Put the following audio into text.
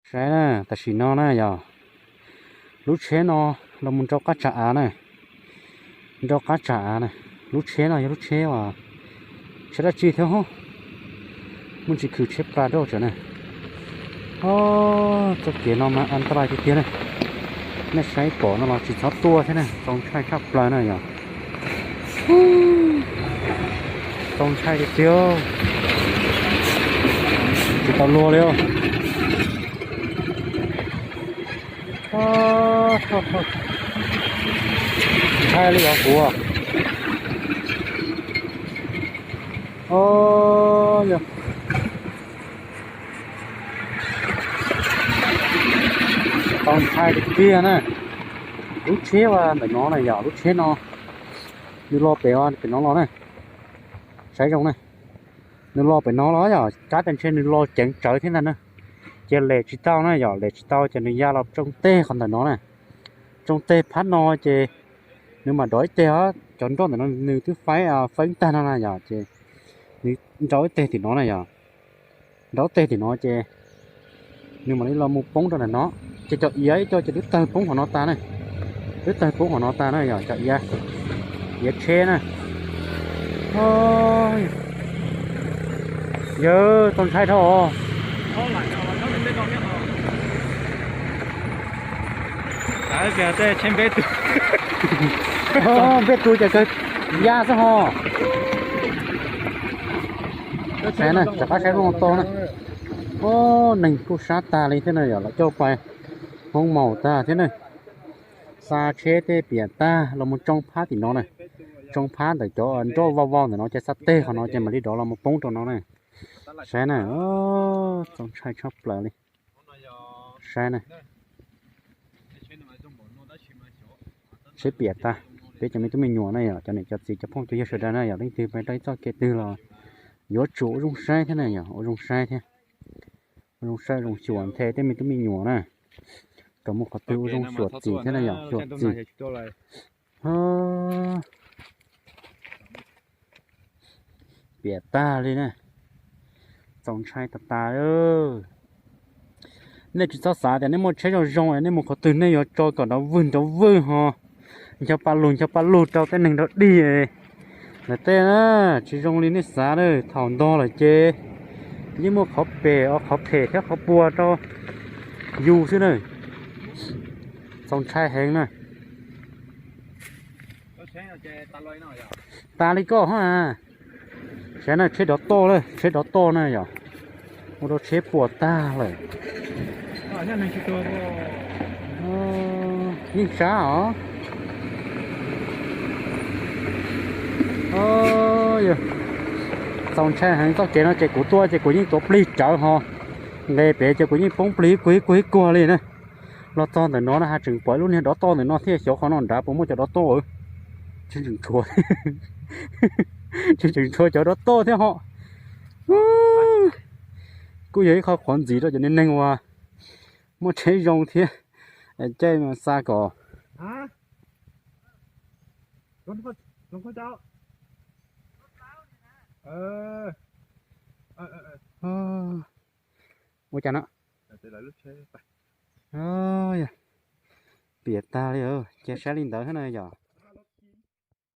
Saib na, tam sim no na yog lub tsheb no los mus nrau qab tsam av na, nrau qab tsam av na. Lub tsheb no yog lub tsheb uas tsheb dab tsi thiab hos, muaj ntsis khwv tsheb Prado tsam na. Txoj kev no mas antaraj tiag tiag na. Nej saib pom no los tsis txhob tuaj thiab na, txaus ntshai tshaj plaws na yog. Txaus ntshai tiag tiag, tsis tau luag li. Ntshai li os kuv. Yog txaus ntshai tiag tiag na. Lub tsheb uas ntawm no na yog lub tsheb no, nws los pem, pem no los na. Saib zoo na, nws los pem no los yog kab tas ntshe nws los ceev tsawv thiab ntag na. Ces lem tsis tau na yog, lem tsis tau ces nws ya los tsoo teg qhov ntawm no na. Tsoo teg phab no ces nws mam dov ib teg os, cov nroj ntawm no nws twb faib feeb tag no na yog, ces nws nrau ib teg tim no na yog, nrau teg tim no ces nws mam li los mus poob rau ntawm no, ces cov iav ib co ces twb tawg poob qhov no tas na, twb tawg poob qhov no tas na yog cov iav, iav tsheb na. Yawg, txaus ntshai dhau os. Npej tu ces kawg ya xwb ho. Saib na, rov qab saib lub no tau na. Neeg kuj sab tag li thiab na yog, lawv coj pais hoob maus tag thiab na. Xa tsheb tej piam tag los mus tsoo phab tim no na. Tsoo phab ntawm cov nroj vau vau ntawm no ces xa teg qhov no ces mam li dov los mus poob rau no na. Saib na, txaus ntshai tshaj plaws li. Saib na, tsheb piam tag. Peb cov me tub me nyuam na yog, cov niam cov txiv cov phooj cov ywg sawv daws na yog, leej twg pais rau ib txoj kev twg los yuav tsum ua zoo saib thiab na yog, ua zoo saib thiab. Ua zoo saib zoo xyuas nthe tej me tub me nyuam na, kom mus qhov twg ua zoo xyuas txim thiab na yog, xyuas txim. Piam tag li na, txaus ntshai tas tas. Nej tsis txhob xav tias nej muaj tsheb zoo zoo es nej mus qhov twg nej yuav tso kom nrov vwg nrov vwg ho, ncho pa lug ncho pa lug rau tej neeg nrog dig. Lawv tej na, tsis zoo li nej xav na, thaum ntog lawm ces yeej muaj qhov phem, qhov phem thiab qhov puas rau yus xwb na. Txaus ntshai heev na. Tas li koj hos. Saib na, tsheb dov toj na, tsheb dov toj na yog, ua rau tsheb puas tag lawm. Yeej sab os. Txaus ntshai heev, txoj kev no ces kuv tuaj ces kuv yeej tuav plig tsawv ho, nqes pem ces kuv yeej poob plig ib kuag ib kuag ib kuag li na. Los txog ntawm no na ha tseem pom ib lub niag dov toj ntawm no thiab, xyov qhov no nrad puas muaj cov dov toj. Tseem tshuav, tseem tshuav cov dov toj thiab ho. Kuj yog ib qho qhuav ntxiv rau cov niag neeg uas muaj tsheb zoo thiab, caij xa kom ua cas no. Piam tag li, cia saib li ntawd thiab na yog.